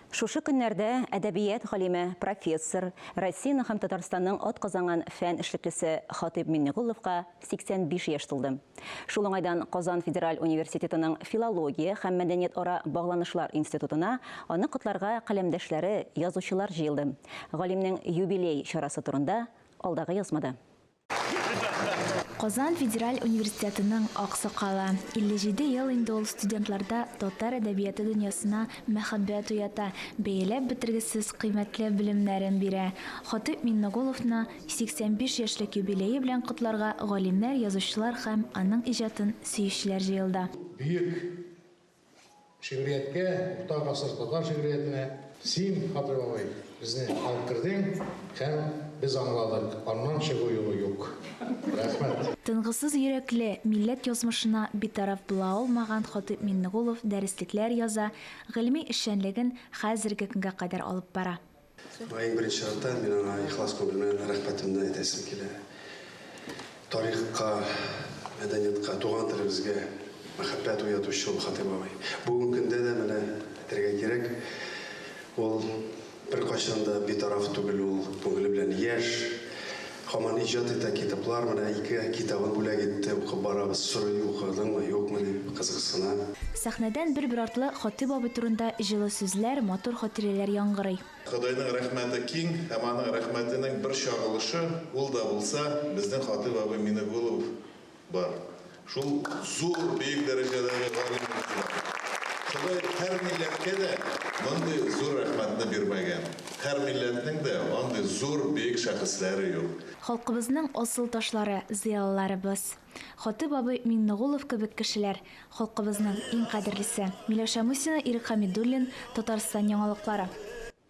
Шушы көннәрдә әдәбият галиме, профессор, Россиянең һәм Татарстанның атказанган фән эшлеклесе Хатыйп Миңнегулловка 85 яшь тулды. Шул уңайдан Казан федераль университетының Филология һәм мәдәниятара багланышлар институтына аны котларга каләмдәшләре, язучылар җыелды. Галимнең юбилей чарасы турында алдагы язмада. Казан федераль университетының аксакалы. 57 ел инде ул студентларда татар әдәбияты дөньясына мәхәббәт уята, бәяләп бетергесез кыйммәтле белемнәрен бирә. Хатыйп Миңнегуловны 85 яшьлек юбилее белән котларга галимнәр, язучылар һәм аның иҗатын сөючеләр җыелды. Бөек Шигърияткә, урта гасыр татар шигъриятенә син, Хатыйп абый, безне алып кердең һәм без аңладык, аннан чыгу юлы юк. Рәхмәт! Тынгысыз йөрәкле, милләт язмышына битараф була алмаган Хатыйп Миңнегулов дәреслекләр яза, гыйльми эшчәнлеген хәзерге көнгә кадәр алып бара. Моңа иң беренче чиратта мин аңа ихлас күңел белән рәхмәтемне әйтәсем килә. Тарихка, мәдәниятка, туган телебезгә мәхәббәт уятучы ул Хатыйп абый. Бүгенге көндә дә менә әйтергә кирәк, ул беркайчан да битараф түгел, ул күңеле белән яшь, һаман иҗат итә, китаплар, менә ике китабын бүләк итте, укып барабыз, сорый, укыдыңмы, юкмы дип кызыксына. Сәхнәдән бер-бер артлы Хатыйп абый турында җылы сүзләр, матур хатирәләр яңгырый. Ходайның рәхмәте киң һәм аның рәхмәтенең бер чагылышы, ул да булса, безнең Хатыйп абый Минегулов бар. Шул зур, бөек дәрәҗәдәге галимебез бар. Ходай һәр милләткә дә мондый зур рәхмәтне бирмәгән. Һәр милләтнең дә андый зур, бөек шәхесләре юк. Халкыбызның асыл ташлары, зыялыларыбыз. Хатыйп абый Миңнегулов кебек кешеләр, халкыбызның иң кадерлесе. Миләүшә Мусина, Ирек Хәмидуллин, Татарстан яңалыклары.